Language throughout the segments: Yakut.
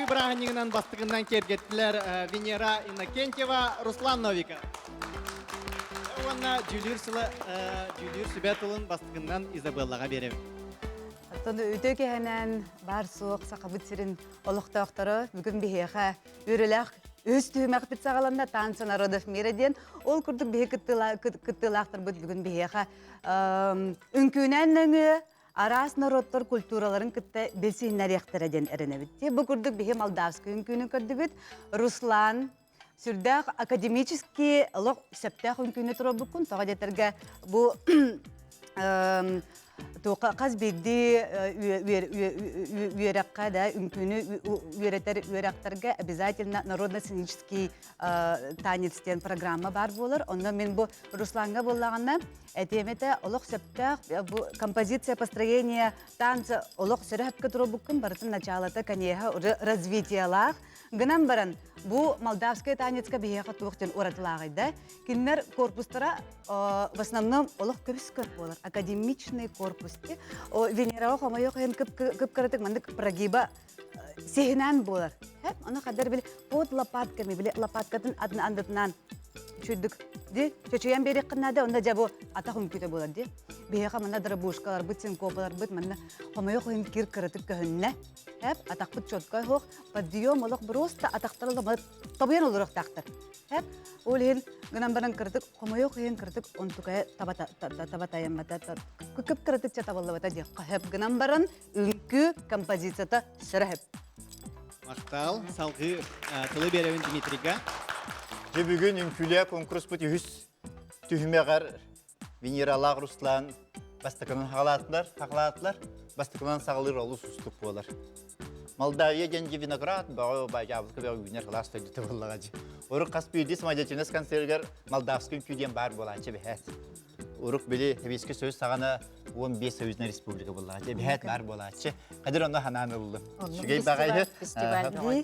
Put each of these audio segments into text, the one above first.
Үҥкүү бырааһынньыгынан бастакынан киэргэттилэр Венера Иннокентьева, Руслан Новиков. Уонна дьүүлүүр сыла дьүүлүүр сүбэ тылын бастакынан Изабеллаҕа биэрэбин. Оттон үтүө киһинэн баар-суох Сахабыт сирин олохтоохторо бүгүн биһиэхэ үөрүүлээх үһүс түһүмэхпит саҕаланна «Танцы народов мира» диэн. Ол курдук биһи кыттыылаахтарбыт бүгүн биһиэхэ үҥкүүнэн нөҥүө араас норуоттар культураларын кытта билсиһиннэриэхтэрэ диэн эрэнэбит. Бу курдук биһи молдавскай үҥкүүнү көрдүбүт. Руслан сүрдээх академический олох сөптөөх үҥкүүнү туруорбуккун. Тоҕо диэтэргэ бу хас биирдии үөрэххэ да үҥкүүнү үөрэтэр үөрэхтэргэ обязательно народно-сценический танец диэн программа баар буолар. Онно мин бу Руслаҥҥа буоллаҕына этиэм этэ олох сөптөөх бу композиция построение танца олох сөрө сөпкө туруорбуккун барытын началата конеһа уже развитиелаах гынан баран бу молдавская танецка биһиэхэ туох диэн уратылааҕый да кинилэр корпустара в основном олох көбүс-көп буолар академичный корпус Венераҕа хомойуох иһин кып-кыратык маннык прогиба сиһинэн буолар ону хаддар били под лопатками били лопаткатын атын андытынан чүйдүк ди чөчүйэн биэриэххин наада онно дьэ бу атах үҥкүүтэ буолар ди биһиэхэ манна дробушкаларбыт синкопаларбыт манна хомойуох иһин кир кыратык көһүннэ хэп атахпыт четкой суох подъем олох просто атахтар олох тобуйан олоруохтаахтар хэп ол иһин гынан баран кыратык хомойуох иһин кыратык онтукайа таба тайаммата кып кыратык табыллыбата диэххэ хэп гынан баран үҥкүү композицията сөрөһөп. Махтал. Салгыы тылы биэрэбин Дмитрийга. Дьэ бүгүн үҥкүүлээ конкурспут үһүс түһүмэҕэр Венералаах Руслан бастакынан хаҕалаатылар, хаҕалаатылар. Бастакынан саҕалыыр олус устук буолар. Молдавия диэн дьи виноград бөҕө баайаабылка бөҕө үүнэр кылаас дойдута буоллаҕа дьи. Урут хас биирдии самодеятельность концерыгар молдавский үҥкүү диэн баар буолааччы эбэһээт. Урук били Сэбиэскэй Союз саҕана 15 союзная республика буоллааччы, эбэһээт баар буолааччы. Хадыр онно ханаан ыллым. Үчүгэй баҕайы.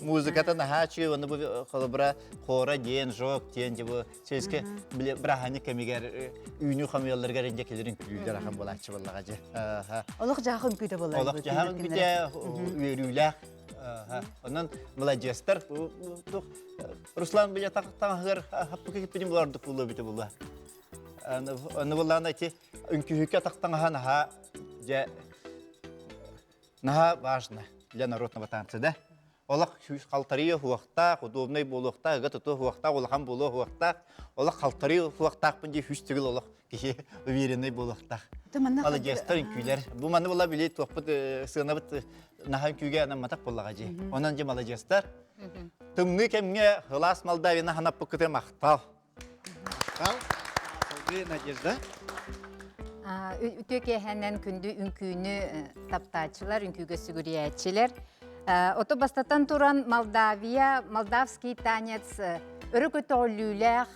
Музыката наһаа үчүгэй, онно бу холобура хора диэн, жок диэн же бу сэбиэскэй били бырааһынньык кэмигэр үүнүү хамыйалларыгар инде келерин күлүүлэр ахан буолааччы буоллаҕа дьэ. Олох жаах үҥкүүтэ буолар. Олох жаах үҥкүүтэ үөрүүлээх. Онон маладьыастар Руслан бile таҥаһыгар хаппыка киппитин булардык булуо бите була. Аны буллаана ити үҥкүүһүккэ атахтаҥаһа наһаа дьэ наһаа важно для народного танца да. Олох халтарыы хуохтаах, удобный буолуохтаах, ыга тутуо хуохтаах, улахан буолуо хуохтаах, олох халтарыы хуохтаахпын дии үс төгүл олох киһи уверенный буолуохтаах. Маладьыастар үҥкүүлэр. Бу маны була били туохпут сыанабыт наһаа үҥкүүгэ анамматах буоллаҕа дии. Онон дьэ маладьыастар. Тымныы кэмҥэ Ылаас Молдавина ханаппыккытын махтал. Махтал. Салгыы Надежда. Үтүө киэһэнэн күндү үҥкүүнү таптааччылар, үҥкүүгэ сүгүрүйээччилэр. Ото бастатан туран Молдавия, молдавский танец өрө көтөҕүллүүлээх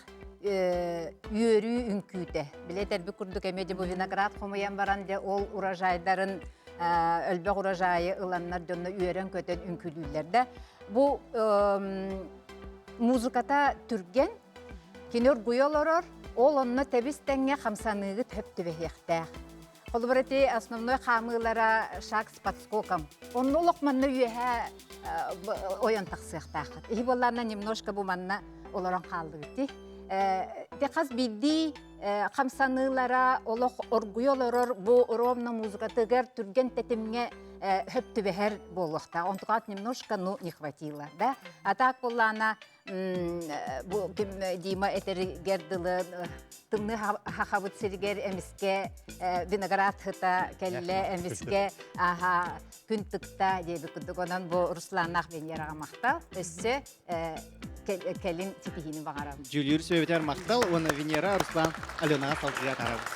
үөрүү үҥкүүтэ. Билэ этэрбит курдук эмиэ дьэ бу виноград хомуйан баран дьэ ол урожайдарын өлбөх урожайы ыланнар дьонно үөрэн-көтөн үҥкүүлүүллэр да. Бу музыката түргэн, кини оргуйа олорор, ол онно тэбис-тэҥҥэ хамсаныыгыт хөп түбэһиэхтээх. Холобур ити основной хаамыылара шаг с подскоком. Онно олох манна үөһэ ойон тахсыахтааххыт. Иһи буоллаана немножко бу манна олорон хааллыбыт ти. Те хас биирдии хамсаныылара олох оргуйа олорор бу ровно музыкатыгар түргэн тэтимҥэ хөп түбэһэр буолуохтаах. Онтукаат немножко ну не хватило, да? А так буоллаана бу ким Дима этэригэр дылы тымныы хахабыт сиригэр эмискэ виноград хыта кэллэ эмискэ аха күн тыкта диэбит курдук онон бу Русланнаах Венераҕа махтал өссө кэлин ситиһиини баҕарабын. Дьүүлүүр сүбэбитигэр махтал уонна Венера, Руслан, Аленаҕа салгыы атаарабыт.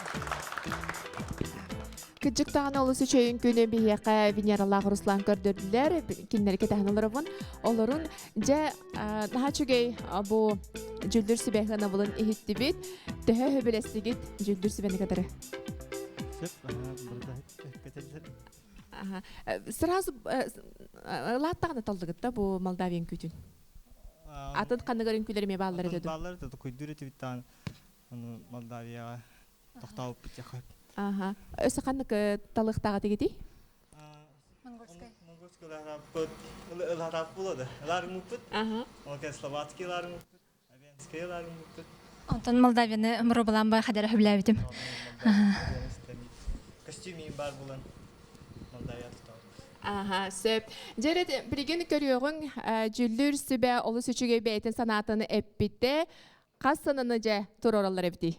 Кырдьык даҕаны олус үчүгэй күнү биһиэхэ Венералаах Руслан көрдөрдүлэр. Кинилэри кэтэһэн олоробун. Олорун дьэ наһаа үчүгэй бу дьүүллүүр сүбэ ыанабылын иһиттибит. Төһө сөбүлэстигит дьүүллүүр сүбэни кытары? Сөп, барыта кэтэллэр. Сразу лааттаҕына таллыгыт да бу Молдавия үҥкүүтүн? Атын ханныгар үҥкүүлэр эмиэ бааллар этэ дуо? Бааллар этэ, куйдуур этибит даҕаны. Ону Молдавияҕа тохтообуппут дьэ Аха. Өссө ханнык талыахтааҕа тигитий? Монгольскай. Конкурска ылаһааппыт, ылаһааппыт буолуо да. Ылаарыммыппыт. Ол кэн словацкий ылаарыммыппыт, авенский ылаарыммыппыт. Онтон Молдавияны муробалаан бай хадара хөбүлээбитим. Костюм баар булан Молдавия тутабыт. Аха, сөп. Дьэрэ билигин көрүөҕүҥ дьүллүүр сүбэ олус үчүгэй бэйэтин санаатын эппитэ. Хас сананы дьэ туруораллар эбитий?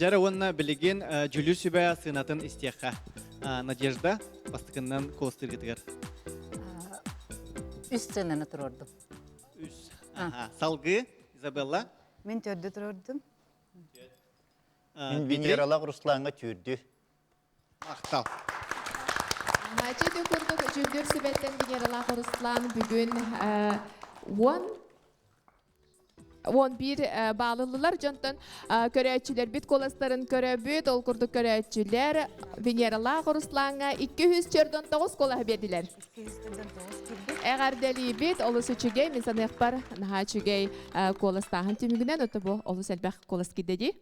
Дьара уонна билигин дьүлүү сүбэ сыанатын истиэххэ. Надежда бастакыннан куоластыыргытыгар. Үс сыананы туруордум. Үс. Салгыы Изабелла. Мин төрдү туруордум. Мин Венералаах Руслаҥҥа түүрдү. Махтал. Чэти курдук дьүллүүр сүбэттэн Венералаах Руслан бүгүн 10 11 баалылылар дьонтон көрөөччүлэрбит куоластарын көрөбүт. Ол курдук көрөөччүлэр Венералаах Руслаҥҥа 249 куолаһы биэрдилэр. 249 киирбит. Эҕэрдэлиибит, олус үчүгэй, мин саныахпар наһаа үчүгэй куоластааһын түмүгүнэн, ото бу олус элбэх куолас киирдэ дии.